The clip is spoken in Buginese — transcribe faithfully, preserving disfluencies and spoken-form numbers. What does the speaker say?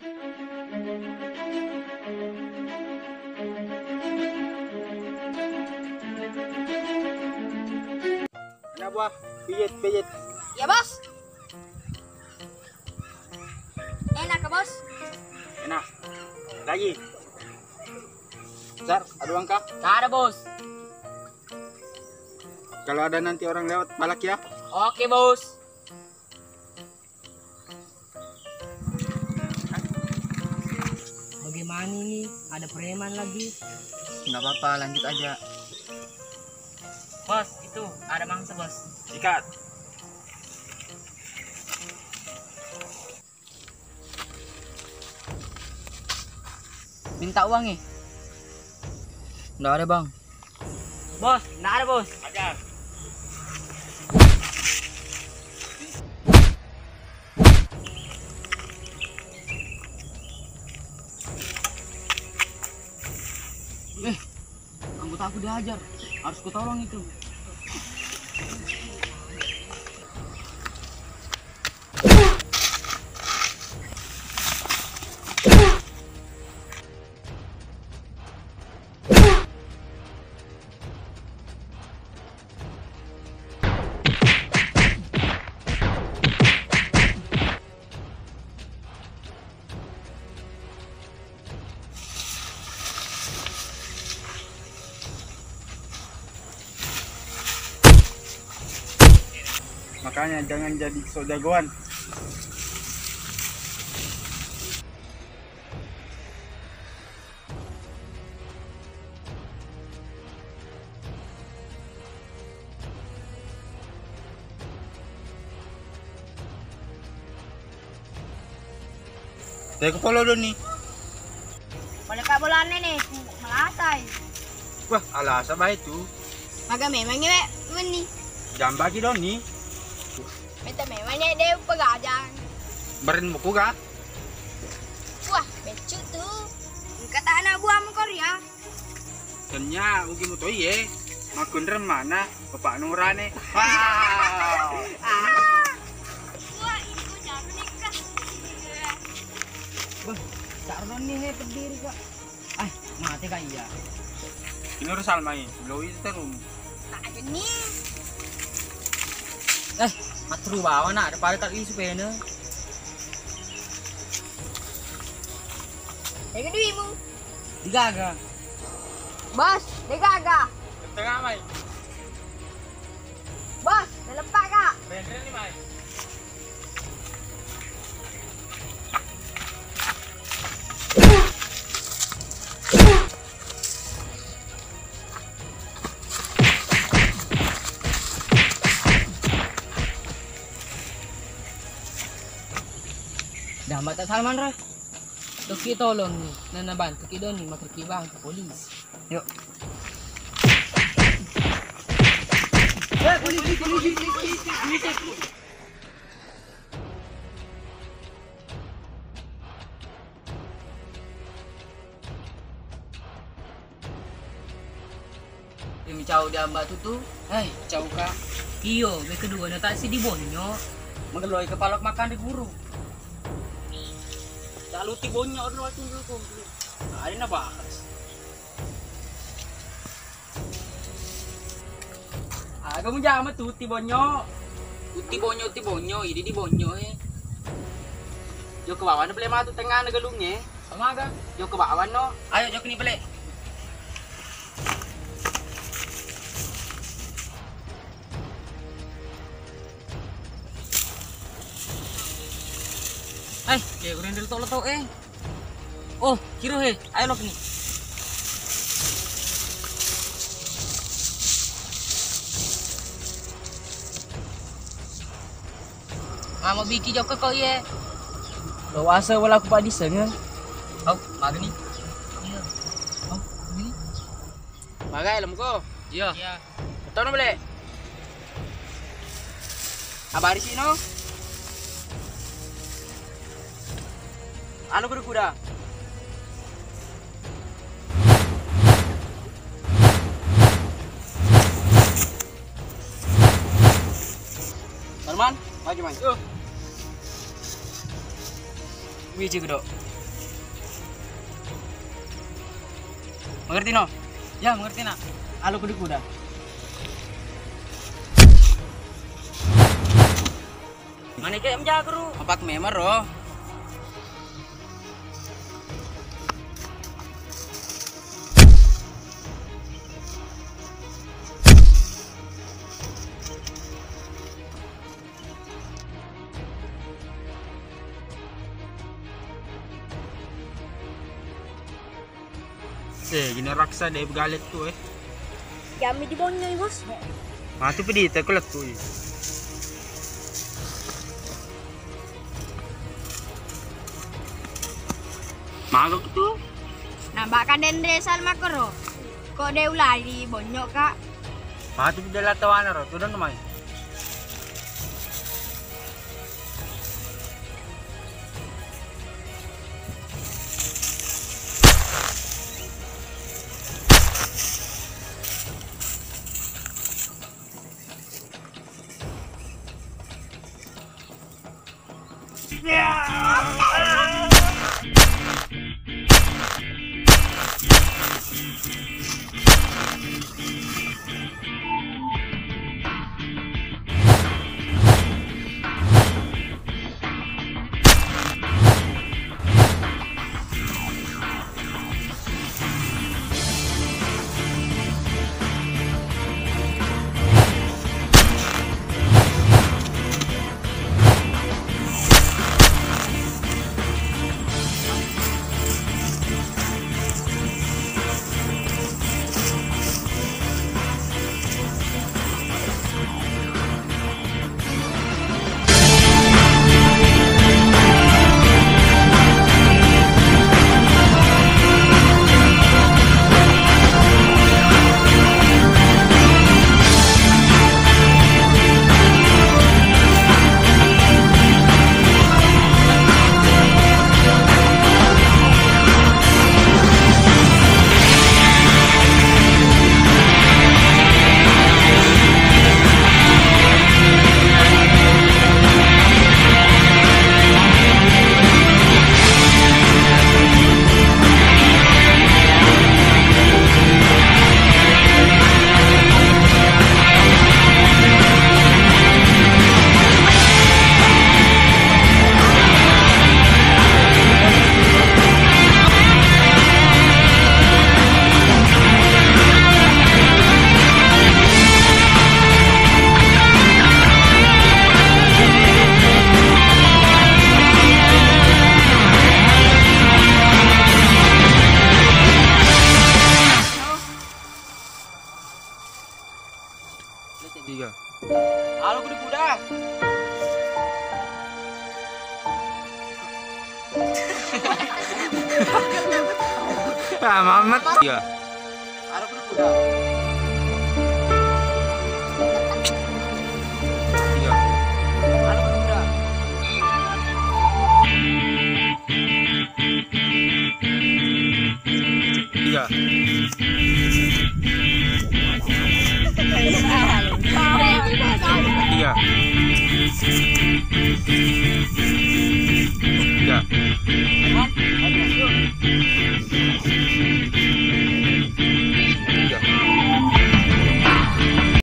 Anak buah, pijit, pijit. Ya, Bos. Enak, Bos? Enak. Lagi. Sar, ada uang kah? Tak ada, Bos. Kalau ada nanti orang lewat, palak ya. Oke, Bos. Bagaimana ini? Ada preman lagi. Nggak apa-apa, lanjut aja. Bos, itu ada mangsa, Bos. Sikat. Minta uang, eh? Nggak ada, Bang. Bos, nggak ada, Bos. Ajar. Eh, anggota aku diajar. Harus kutolong itu. Makanya jangan jadi sok jagoan. Teko polo doni. Boleh kak bolane nih, malasai. Wah, alasa bae tu. Maga memang iwe wenni. Jambaki doni. Mete memang nih deh pegajang. Beren buku kak? Wah, beccu tu. Engka tak anak buahmu Korea. Tanya ugi mutoi ye. Makkunreng mana Bapak Nurane. Wah. Wah, itu jaru nikah. Beh, jaru ni he pediri kak. Ai, mate kak iya. Ini harus Salma ye. Lo itu terus. Tak ada nih. Eh, matru bawa nak daripada kak isu pene. Tega duimu. Digaga. Bos, digaga. Tengah mai. Bos, nalepa kak. Rendren ni mai. Dah mata Salman ra. Toki tolong ni, nana bantu ki doni, maker ki bang ke polisi. Yuk. Eh, polisi, polisi, polisi, polisi. Imi cau diamba tutu. Eh, cau kak. Iyo, be kedua na tak si di bonyo. Mengeloi kepala makan di guru. Tak luti bonyo dulu waktu dulu. Ada na bahas. Aga mujama tu utti bonyo. Utti bonyo, utti bonyo, idi di bonyo e. Jokka bawanna pale matu tengngana galungnge. Amaga? Jokka bawanno. Ayo jokka ni pale. Eh, kayak udah letok-letok eh. Oh, Kiro he, ayo lok ni. Mama biki jokka kau ye. Lo wasa wala ku padi sengeng. Kau, maga ni? Iya. Kau, maga ni? Maga helmku? Iya. Iya. Tau na bele. Abari sino. Anu kuda-kuda. Salman, maju mai. Yo. Wiji kudo. Mengerti, no? Ya, mengerti, nak. Alo kudi kuda. Manike em jagru. Empat memang, ro. Eh, gini raksa deh begalet tuh, eh. Jammi dibonyoi, Bos. Matu pedita ku lettu i. Maga tu? Nambah kan dende sal makero. Kok de ulali bonyok, Kak? Matu pide latawana ro, tudang mai. Tiga. Alo, kuda-kuda. Ah, Mamet. Tiga. Alo, kuda-kuda. Tiga. Alo, kuda-kuda. Iya. Iya.